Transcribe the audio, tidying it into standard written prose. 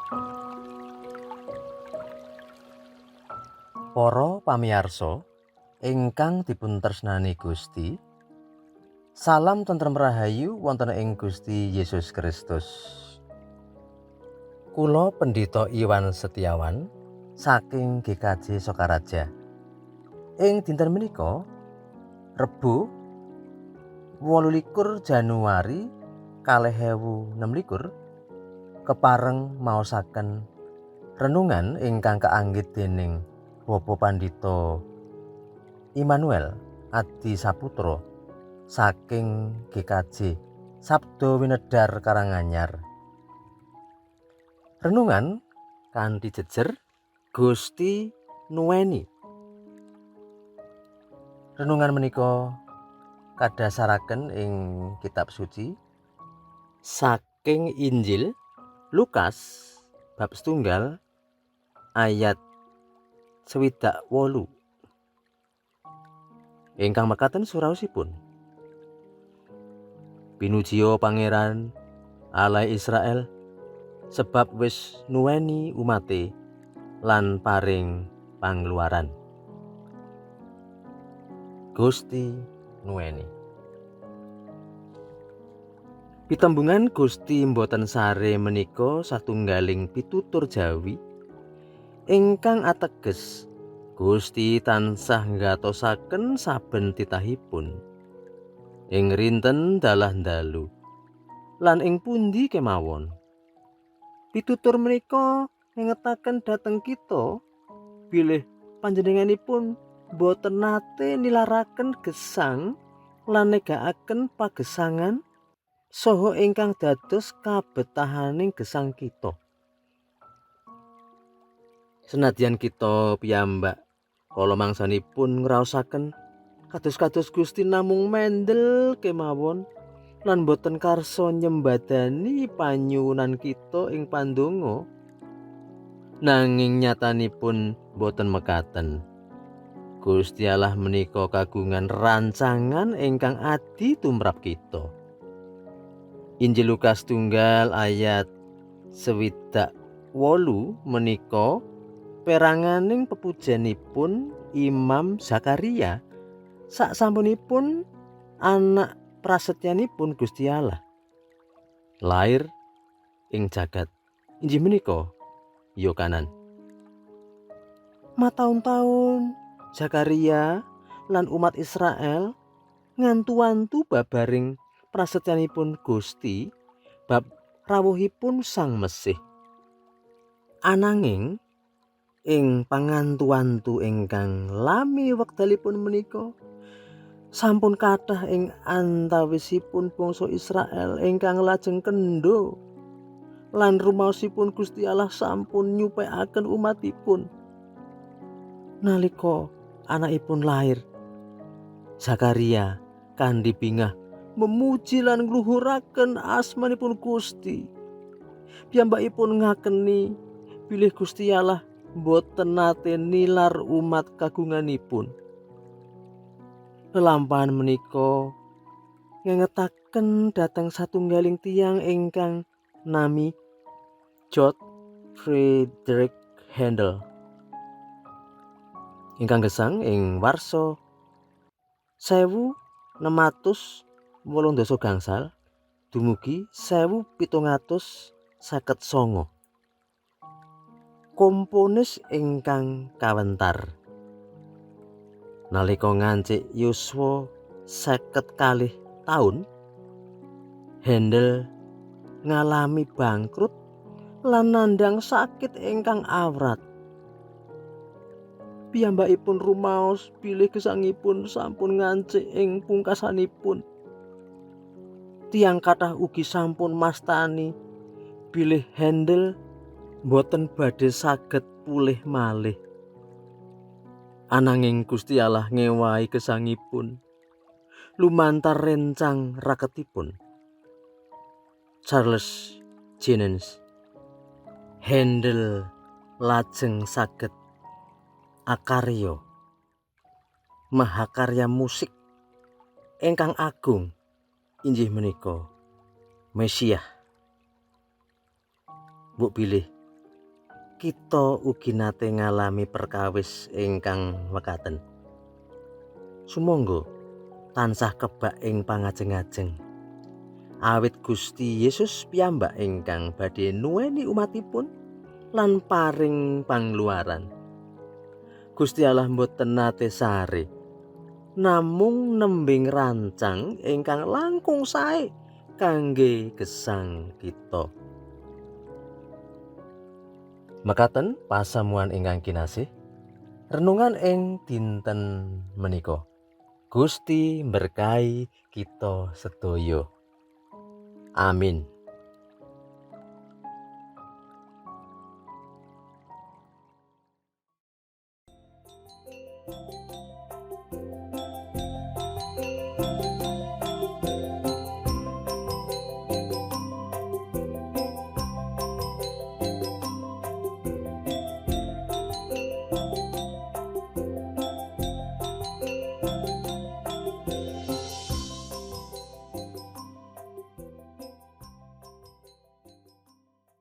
Para pamiyarsa ingkang dipuntresnani Gusti, salam tentrem rahayu wonten ing Gusti Yesus Kristus. Kula Pendhita Iwan Setiawan saking GKJ Sokaraja. Ing dinten menika Rebo 28 Januari 2026 kepareng maosaken renungan ingkang kaanggit dening Bapak Pandhita Immanuel Adi Saputra saking GKJ Sabdo Winedar Karanganyar. Renungan kanthi jejer Gusti Nuweni. Renungan menika kadhasaraken ing kitab suci saking Injil Lukas bab setunggal ayat 68. Ingkang mekaten suraosipun. Pinujiya Pangeran Allah Israel sebab wis nuweni umate lan paring pangluaran. Gusti nuweni. Pitembungan Gusti mboten sare menika satunggaling pitutur Jawi ingkang ateges Gusti tansah nggatosaken saben titahipun ing rinten dalah dalu lan ing pundi kemawon. Pitutur menika ngengetaken dhateng kita bilih panjenenganipun boten nate nilaraken gesang lan negakaken pagesangan saha ingkang dados kabetahaning gesang kita. Senadyan kita piyambak kala mangsanipun ngraosaken kados-kados Gusti namung mendel kemawon lan boten karsa nyembadani panyuwunan kita ing pandonga, nanging nyatanipun boten mekaten. Gusti Allah menika kagungan rancangan ingkang adi tumrap kita. Injil Lukas tunggal ayat 68 menika peranganing pepujanipun Imam Zakaria saksampunipun anak prasetyanipun Gusti Allah lair ing jagat, inggih menika Yokanan. Mataun-taun Zakaria lan umat Israel ngantu-antu babaring prasetyanipun Gusti bab rawuhipun Sang Mesih. Ananging ing pangantu-antu ingkang lami wekdalipun menika sampun kathah ing antawisipun bangsa Israel ingkang lajeng kendho lan rumaosipun Gusti Allah sampun nyupekaken umatipun. Nalika anakipun lair, Zakaria kanthi bingah memuji lan ngluhuraken asmanipun Gusti. Piyambakipun ngakeni bilih Gusti Allah boten nate nilar umat kagunganipun. Lelampahan menika ngengetaken dhateng satunggaling tiyang ingkang nami George Frideric Handel ingkang gesang ing warsa 1680 dumugi 1759. Komponis ingkang kawentar. Nalika ngancik yuswa 52 taun, Handel ngalami bangkrut lan nandhang sakit ingkang awrat. Piyambakipun rumaos bilih gesangipun sampun ngancik ing pungkasanipun. Tiyang kathah ugi sampun mastani bilih Handel boten badhe saged pulih malih. Ananging Gusti Allah ngewahi gesangipun lumantar rencang raketipun Charles Jennens. Handel lajeng saged akarya mahakarya musik ingkang agung, inggih menika Mesiah. Mbok bilih Kita ugi nate ngalami perkawis ingkang mekaten. Sumangga tansah kebak ing pangajeng-ajeng. Awit Gusti Yesus piyambak ingkang badhe nuweni umatipun lan paring pangluaran. Gusti Allah mboten nate sare, namung nembe ngrancang ingkang langkung sae kangge gesang kita. Mekaten pasamuan ingkang kinasih, renungan ing dinten menika. Gusti mberkahi kita sedaya. Amin.